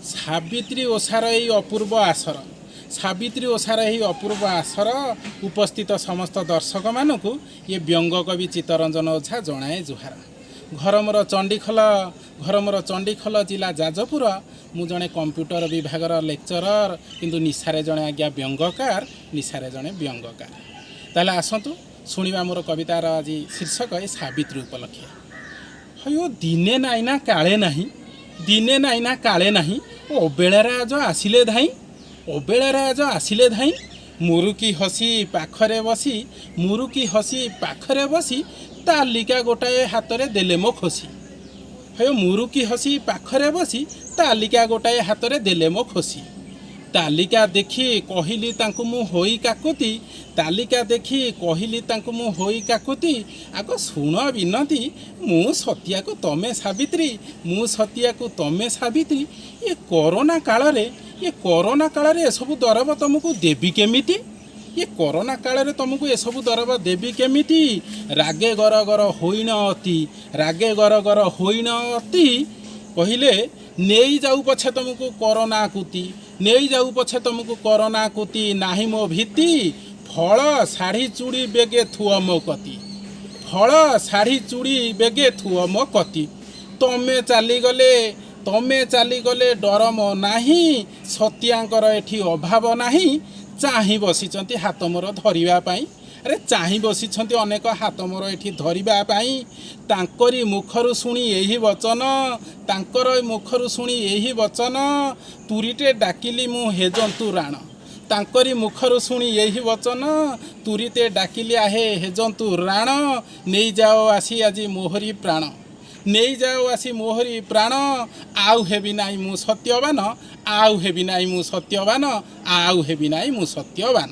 ସାବିତ୍ରୀ ଓଷାର ଏଇ ଅପୂର୍ବ ଆସର, ସାବିତ୍ରୀ ଓଷାର ଏହି ଅପୂର୍ବ ଆସର ଉପସ୍ଥିତ ସମସ୍ତ ଦର୍ଶକମାନଙ୍କୁ ଇଏ ବ୍ୟଙ୍ଗ କବି ଚିତ୍ତରଞ୍ଜନ ଓଝା ଜଣାଏ ଜୁହାର। ଘର ମୋର ଚଣ୍ଡିଖୋଲ, ଘର ମୋର ଚଣ୍ଡିଖୋଲ, ଜିଲ୍ଲା ଯାଜପୁର। ମୁଁ ଜଣେ କମ୍ପ୍ୟୁଟର ବିଭାଗର ଲେକ୍ଚରର, କିନ୍ତୁ ନିଶାରେ ଜଣେ ଆଜ୍ଞା ବ୍ୟଙ୍ଗକାର, ନିଶାରେ ଜଣେ ବ୍ୟଙ୍ଗକାର। ତାହେଲେ ଆସନ୍ତୁ ଶୁଣିବା ମୋର କବିତାର ଆଜି ଶୀର୍ଷକ ଏ ସାବିତ୍ରୀ ଉପଲକ୍ଷେ। ହଇଓ, ଦିନେ ନାଇଁ ନା କାଳେ ନାହିଁ, ଦିନେ ନାଇଁ ନା କାଳେ ନାହିଁ, ଅବେଳାରେ ଆଜ ଆସିଲେ ଧାଇଁ, ଅବେଳାରେ ଆଜ ଆସିଲେ ଧାଇଁ। ମୁରୁକି ହସି ପାଖରେ ବସି, ମୁରୁକି ହସି ପାଖରେ ବସି, ତାଲିକା ଗୋଟାଏ ହାତରେ ଦେଲେ ମୋ ଖୋସି। ହୟ, ମୁରୁକି ହସି ପାଖରେ ବସି, ତାଲିକା ଗୋଟାଏ ହାତରେ ଦେଲେ ମୋ ଖୋସି। ତାଲିକା ଦେଖି କହିଲି ତାଙ୍କୁ ମୁଁ ହୋଇ କାକୁତି, ତାଲିକା ଦେଖି କହିଲି ତାଙ୍କୁ ମୁଁ ହୋଇ କାକୁତି, ଆଗ ଶୁଣ ବିନତି, ମୁଁ ସତିଆକୁ ତମେ ସାବିତ୍ରୀ, ମୁଁ ସତିଆକୁ ତମେ ସାବିତ୍ରୀ, ଏ କରୋନା କାଳରେ, ଏ କରୋନା କାଳରେ ଏସବୁ ଦରବ ତମକୁ ଦେବି କେମିତି? ଏ କରୋନା କାଳରେ ତମକୁ ଏସବୁ ଦରବ ଦେବି କେମିତି? ରାଗେ ଗର ଗର ହୋଇଣ ଅତି, ରାଗେ ଗର ଗର ହୋଇଣ ଅତି, କହିଲେ ନେଇଯାଉ ପଛେ ତମକୁ କରୋନା କୁତି, ନେଇଯାଉ ପଛେ ତମକୁ କରୋନା କୁତି, ନାହିଁ ମୋ ଭୀତି, ଫଳ ଶାଢ଼ୀ ଚୁଡ଼ି ବେଗେ ଥୁଅ ମୋ କତି, ଫଳ ଶାଢ଼ୀ ଚୁଡ଼ି ବେଗେ ଥୁଅ ମୋ କତି। ତମେ ଚାଲିଗଲେ, ତମେ ଚାଲିଗଲେ ଡର ମୋ ନାହିଁ, ସତିଆଙ୍କର ଏଠି ଅଭାବ ନାହିଁ, ଚାହିଁ ବସିଛନ୍ତି ହାତ ମୋର ଧରିବା ପାଇଁ। ଆରେ, ଚାହିଁ ବସିଛନ୍ତି ଅନେକ ହାତ ମୋର ଏଠି ଧରିବା ପାଇଁ। ତାଙ୍କରି ମୁଖରୁ ଶୁଣି ଏହି ବଚନ, ତାଙ୍କର ମୁଖରୁ ଶୁଣି ଏହି ବଚନ, ତୁରିଟେ ଡାକିଲି ମୁଁ ହେଜନ୍ତୁ ରାଣ। ତାଙ୍କରି ମୁଖରୁ ଶୁଣି ଏହି ବଚନ, ତୁରିତେ ଡାକିଲି ଆହେ ହେଜନ୍ତୁ ରାଣ, ନେଇଯାଅ ଆସି ଆଜି ମୋହରି ପ୍ରାଣ, ନେଇଯାଅ ଆସି ମୋହରି ପ୍ରାଣ, ଆଉ ହେବି ନାହିଁ ମୁଁ ସତ୍ୟବାନ, ଆଉ ହେବି ନାହିଁ ମୁଁ ସତ୍ୟବାନ, ଆଉ ହେବି ନାହିଁ ମୁଁ ସତ୍ୟବାନ।